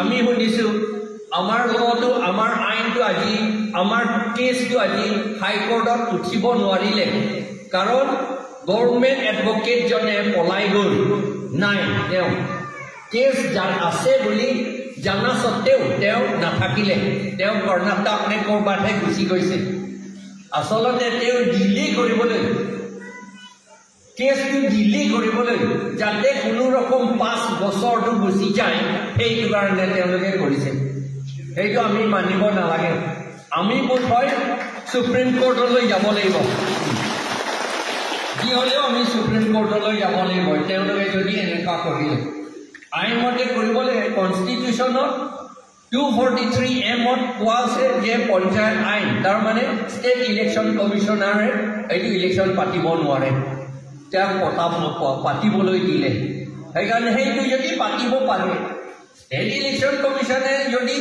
আমি শুনিছোঁ আমাৰ লটো, আমাৰ আইনটো আজি, আমাৰ কেছটো আজি হাইকোৰ্টত উঠিব নোৱাৰিলে, কাৰণ গভৰ্ণমেণ্ট এডভকেটজনে পলাই গ'ল। নাই, তেওঁ কেছ আছে বুলি জানা সত্ত্বেও তেওঁ নাথাকিলে, তেওঁ কৰ্ণাটক নে ক'ৰবাতহে গুচি গৈছে। আচলতে তেওঁ ডিলে কৰিবলৈ, কেছটো ডিলে কৰিবলৈ, যাতে কোনো ৰকম 5 বছৰটো গুচি যায়, সেইটো কাৰণে তেওঁলোকে কৰিছে। সেইটো আমি মানিব নালাগে। আমি বোধহয় সুপ্ৰিম কোৰ্টলৈ যাব লাগিব। যি হ'লেও আমি সুপ্ৰিম কোৰ্টলৈ যাব লাগিব। তেওঁলোকে যদি এনেকুৱা কৰিলে, আইনমতে কৰিব লাগে। কনষ্টিটিউশ্যনত 243 এমত কোৱা আছে যে পঞ্চায়ত আইন, তাৰমানে ষ্টেট ইলেকশ্যন কমিশ্যনাৰে এইটো ইলেকশ্যন পাতিব নোৱাৰে, তেওঁক পাতিবলৈ দিলে। সেইকাৰণে সেইটো যদি পাতিব পাৰে, ষ্টেট ইলেকশ্যন কমিশ্যনে যদি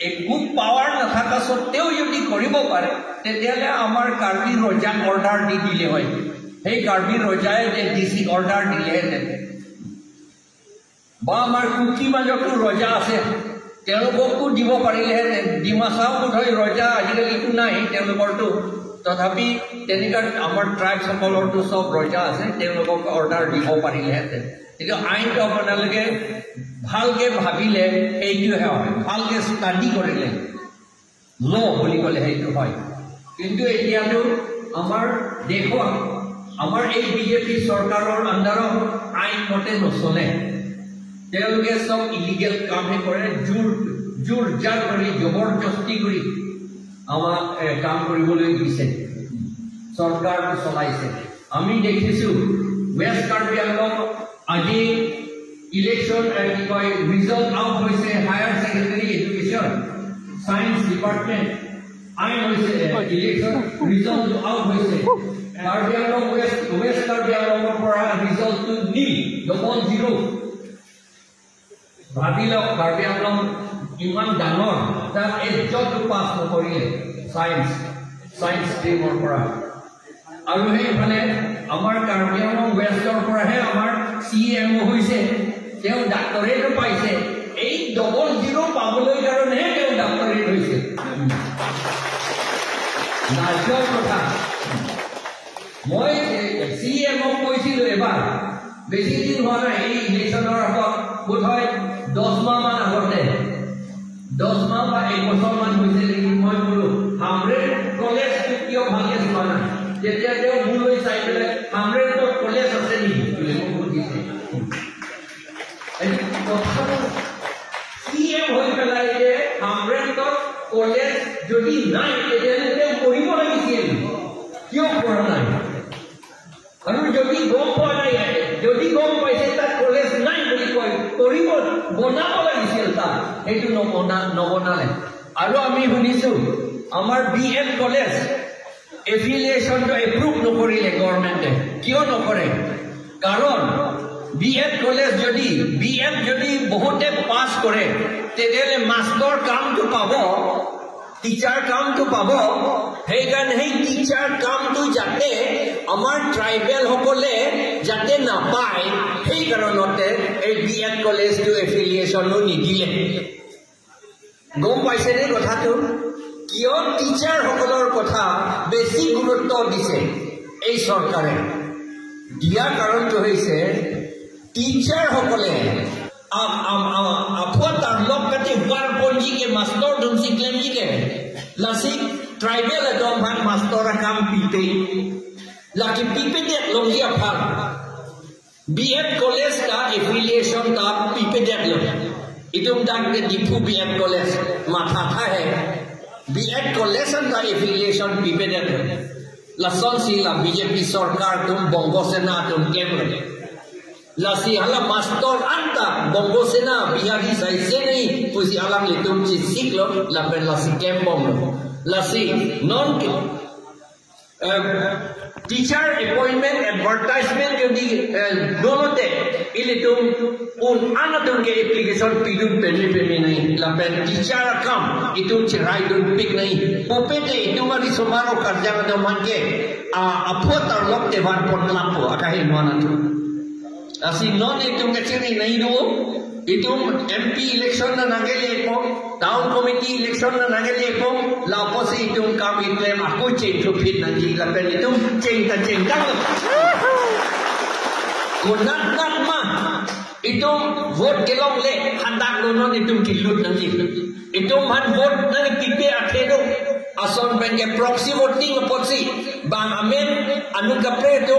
একো পাৱাৰ নথকা স্বত্তেও যদি কৰিব পাৰে, তেতিয়াহ'লে আমাৰ কাৰ্বি ৰজাক অৰ্ডাৰ দি দিলে হয়। সেই কাৰ্বি ৰজাই যে ডি চিক অৰ্ডাৰ দিলেহেঁতেন, বা আমাৰ কুকি মাজতো ৰজা আছে, তেওঁলোককো দিব পাৰিলেহেঁতেন। ডিমাচাও বোধহয় ৰজা আজিকালিতো নাই তেওঁলোকৰতো, তথাপি তেনেকুৱা আমাৰ ট্ৰাইবসকলৰতো চব ৰজা আছে, তেওঁলোকক অৰ্ডাৰ দিব পাৰিলেহেঁতেন। কিন্তু আইনটো আপোনালোকে ভালকে ভাবিলে সেইটোহে হয়, ভালকে ষ্টাডি কৰিলে ল বুলি ক'লে সেইটো হয়। কিন্তু এতিয়াতো আমাৰ দেশত আমাৰ এই বিজেপি চৰকাৰৰ আণ্ডাৰত আইনমতে নচলে। তেওঁলোকে চব ইলিগেল কামহে কৰে, জোৰ জোৰ জাৰ কৰি, জবৰদস্তি কৰি আমাক কাম কৰিবলৈ দিছে, চৰকাৰটো চলাইছে। আমি দেখিছোঁ ৱেষ্ট কাৰ্বি আংলং আজি ইলেকশ্যন কি কয় ৰিজাল্ট আউট হৈছে, higher secondary education science department আইন হৈছে, ইলেকশ্যন ৰিজাল্ট আউট হৈছে। কাৰ্বি আংলং ৱেষ্ট, ৱেষ্ট কাৰ্বি আংলঙৰ পৰা ৰিজাল্টটো নীল, 00। ভাবি লওক, কাৰ্বি আংলং ইমান ডাঙৰ, তাত এজনটো পাছ নকৰিলে চায়েন্স ষ্ট্ৰীমৰ পৰা। আৰু সেইফালে আমাৰ কাৰ্বি আংলং ৱেষ্টৰ পৰাহে আমাৰ চি এম হৈছে, তেওঁ ডাক্তৰেটো পাইছে। এই 00 পাবলৈ কাৰণেহে তেওঁ ডাক্তৰেট হৈছে। লাজৰ কথা। মই চি এমক কৈছিলো এবাৰ, বেছি দিন হোৱা নাই, এই ইলেকশ্যনৰ আগত বোধহয় 10 মাহমান আগতে, 10 মাহ বা এক বছৰমান হৈছে নেকি, মই ক'লো, হামৰেণ কলেজটো কিয় ভালকে চোৱা নাই? তেতিয়া তেওঁ মোলৈ চাই পেলাই, হামৰেণত কলেজ আছে নেকি বুলি মোক সুধিছে। কথাটো চি এম হৈ পেলাই যে হামৰেণত কলেজ যদি নাই, তেতিয়াহ'লে তেওঁ কৰিব লাগিছিল, কিয় কৰা নাই? আৰু যদি গম পোৱা নাই, যদি গম পাইছে তাত কলেজ নাই বুলি কয়, কৰিব বনাব লাগিছিল তাত, সেইটো নবনালে। আৰু আমি শুনিছো আমাৰ বি এড কলেজ এফিলিয়েশ্যনটো এপ্ৰুভ নকৰিলে গভৰ্ণমেণ্টে। কিয় নকৰে? কাৰণ বি এড কলেজ যদি, বি এড যদি বহুতে পাছ কৰে, তেতিয়াহ'লে মাষ্টৰ কামটো পাব, টিচাৰ কামটো পাব। সেইকাৰণে সেই টিচাৰ কামটো যাতে আমাৰ ট্ৰাইবেলসকলে যাতে নাপায়, সেই কাৰণতে এই বি এড কলেজটো এফিলিয়েশ্যনো নিদিলে। গম পাইছেনে কথাটো? কিয় টিচাৰসকলৰ কথা বেছি গুৰুত্ব দিছে এই চৰকাৰে? দিয়াৰ কাৰণটো হৈছে টিচাৰসকলে apua tarlok kate war ponji ke master dum si klem ji ke lasi tribal adom han master kam pipe laki pipe de long ji aphal B.Ed college ka affiliation ka pipe de lo itum dak de Diphu B.Ed college matha tha hai B.Ed college ka affiliation pipe de lo lason si la BJP sarkar tum bongo sena tum kem lasi hala master anta bongo sena bihari sai seni pusi alang litum chi siklo la pen lasi kem bom lasi non teacher appointment advertisement যদি দলতে ilitum un anatun ke application pidun penli pemi nahi la pen teacher kam itum chirai dun pik nahi popete itum ari somaro karja do manke a apotar lok te van potlapo akahi nuana tu asi non itum ke chiri nahi do Itu MP election na nangeli ko, town committee election na nangeli ko, lapo si itu kami claim aku cheng tu pit nangi lapen itu cheng ta cheng tang. Kunat nat ma itu vote kelong le handak lonon itu kilut nangi. Itu man vote nang tipe athedo ason penge proxy voting potsi bang amen anu kapre itu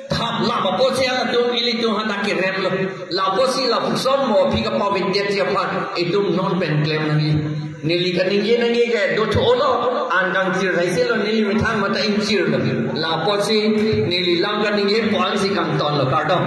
thap la ba po sia la tum ili tum hata ki rem lo la po si la son mo phi ka pa wit det sia phat itum non pen claim nangi nili ka ning ye nangi ke do tho lo an kang chir rai se lo nili mi thang ma ta in chir lo la po si nili lang ka ning ye po an si kang ton lo ka dong.